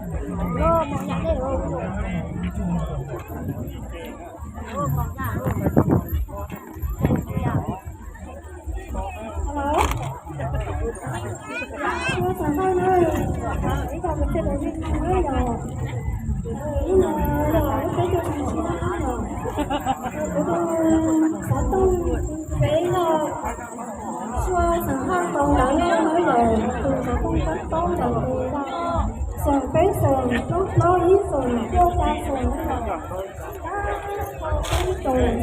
Xyoo xeem Haj Toom ntawd no yog tus xov tooj kab tob ntawm tus xeem peb xeem plaub plaub ib xeem cuaj xya xeem no yog tab tom peb xeem tus tej no tso lawm cov niam txiv tus tej no tso los yog tus ntawd mus rau mus tab tom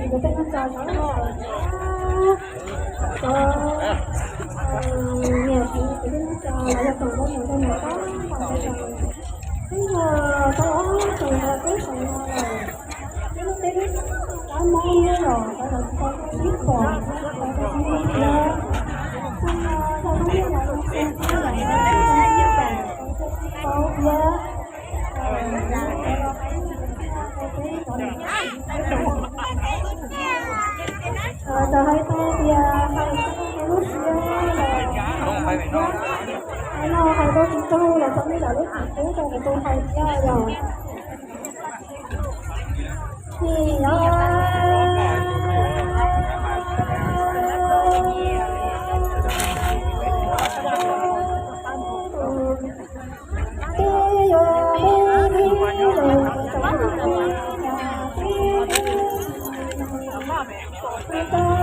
peb xeem, twb yog tau ob xeem los peb xeem no lawm. Peb lub teb tab mob nyob los cov los tsis tau ib pom, tsis tau ib thiab. Xyoo no yog lub nyob los no xyoo thiab los tsis tau ib pom, tsis tau ib thiab. Txawm hais tau tias hais tau lub siab los hais no hais tau tsis tau los txog nej lam lub txim pub rau kuv tus hais thiab yog. Nim no twb yuav me me los tau